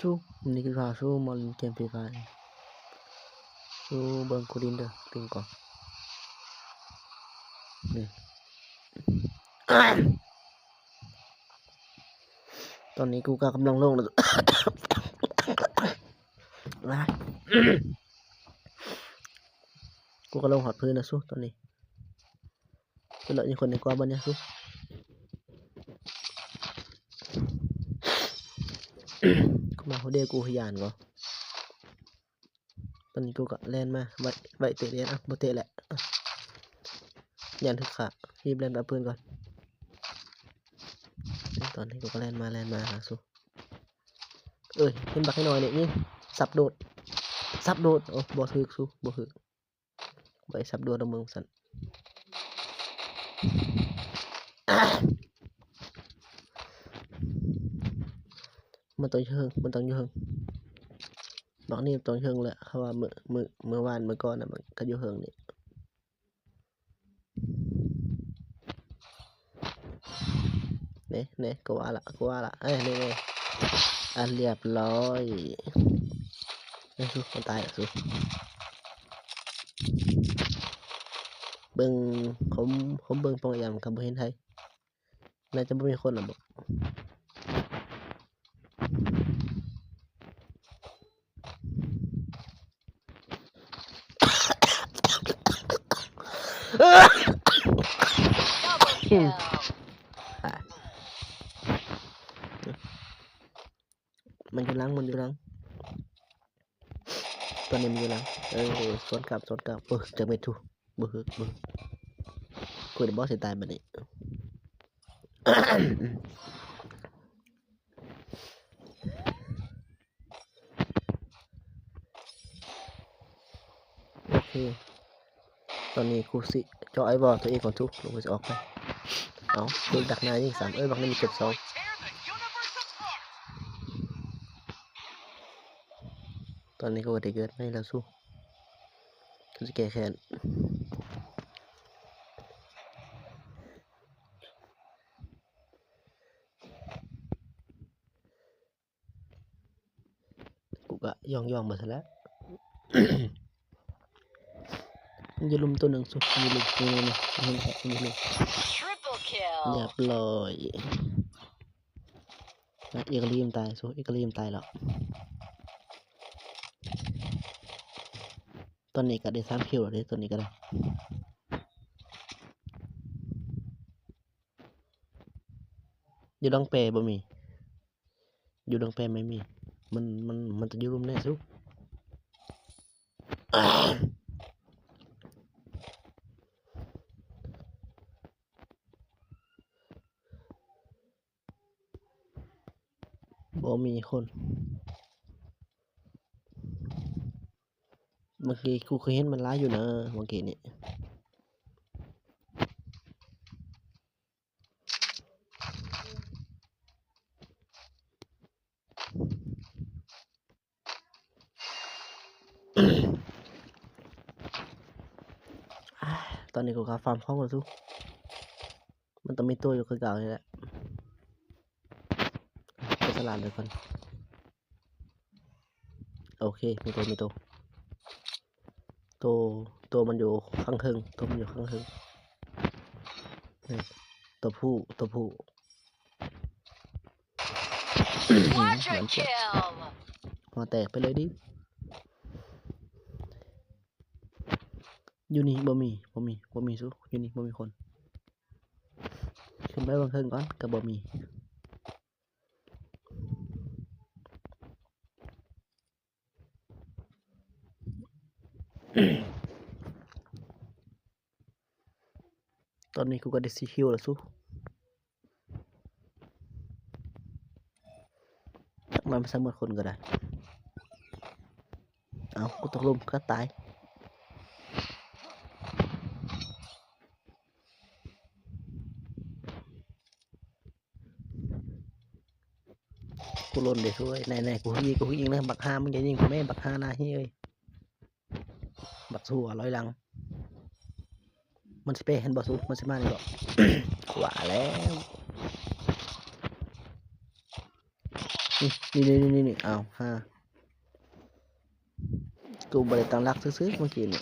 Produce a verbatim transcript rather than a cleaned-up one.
ตู้ นี่คือพาสู้มาเล่นเกมฟรีไฟร์ สู้เบิ่งกูดินเด้อ ปิงก่อน นี่ ตอนนี้กูก็กำลังลงแล้ว กูก็ลงฮอดพื้นแล้วสู้ ตอนนี้ เป็นละอีกคนในกว่าบ้านเนี่ยสู้ กูมาโฮเดกูขยานก่อน ตอนนี้กูก็แล่นมา ไว้ ไว้เตะเล่น อ่ะ บ่เตะแหละ อ่ะ ย่านถืกขา รีบแล่นไปเอาปืนก่อน ตอนนี้กูก็แล่นมา แล่นมาหาสู้ เอ้ย เห็นบักให้หน่อยนี่ นี่ สับโดด สับโดด โอ้ บ่ถืกสู้ บ่ถืก บ่ได้สับโดดเอามึงสั่น มันต้องอยู่เฮิง มันต้องอยู่เฮิง บักนี่มันต้องอยู่เฮิงแหละ เพราะว่ามื้อ มื้อ มื้อวานมื้อก่อนน่ะ มันก็อยู่เฮิงนี่ นี่ นี่ กูว่าละ กูว่าละ เอ้ย นี่ นี่ อ่ะ เรียบร้อย เอ้ย สู้ มันตายละ สู้ เบิ่ง ผม ผมเบิ่งปองแอมก็บ่เห็นไผ น่าจะบ่มีคนน่ะบ่ Double kill. มันอยู่หลัง มันอยู่หลัง ตอนนี้มันอยู่หลัง เออ สวนกลับ สวนกลับ เออ จักเม็ดทู บ่ฮึก บ่ฮึก กูได้บอสสิตายบัดนี้ โอเค ตอนนี้กูสิเจาะไอ้บอลตัวเองก่อนทุก แล้วกูสิออกไป เอา กูดักหน้ายิงซ้ำ เอ้ย บักนี่มีเก็บสอง ตอนนี้กูก็ได้เกิดใหม่แล้วสู้ กูสิแก้แค้น กูก็ย่องๆ มาซะแล้ว มันอยู่หลุมตัวหนึ่งสุด อยู่หลุม นี่ นี่ นี่ นี่ นี่ Triple kill. เรียบร้อย นะ อีกาลีมตาย สู้ อีกาลีมตายแล้ว ตอนนี้ก็ได้สามคิวแล้วเด้ ตอนนี้ก็ได้ อยู่ดังแปบ่มี อยู่ดังแปไม่มี มัน มัน มันจะอยู่หลุมแน่สู้ บ่มีคน เมื่อกี้กูเคยเห็นมันหลายอยู่นะ เมื่อกี้นี่ อ่า ตอนนี้กูก็ฟาร์มของก่อนสู้ มันต้องมีตัวอยู่คือเก่านี่แหละ ไปตลาดเลยก่อน โอเค มีตัว มีตัว ตัว ตัวมันอยู่ข้างเทิง ตัวมันอยู่ข้างเทิง นี่ ตัวผู้ ตัวผู้ Quadra หวานเจี๊ยบ kill. หัวแตกไปเลยดิ อยู่นี่บ่มี บ่มี บ่มีสู้ อยู่นี่บ่มีคน ขึ้นไปเบิ่งเทิงก่อน ก็บ่มี ตอนนี้กูก็ได้สี่คิวแล้วสู้ จักมันสามหมื่นคนก็ได้ เอา กูตกหลุมก็ตาย กูหล่นเด้อสู้เอ้ย ไหนๆ กูยิง กูยิงนะ บักห่า มึงอย่ายิงกูแม่ บักห่าหน้าเฮ้ย บักชั่วร้อยหลัง มันสิไปเห็นบ่สู้ มันสิมานี่บ่ ว่าแล้ว นี่นี่นี่นี่นี่อ้าวห้า กูบ่ได้ตั้งหลักซื่อๆเมื่อกี้นี่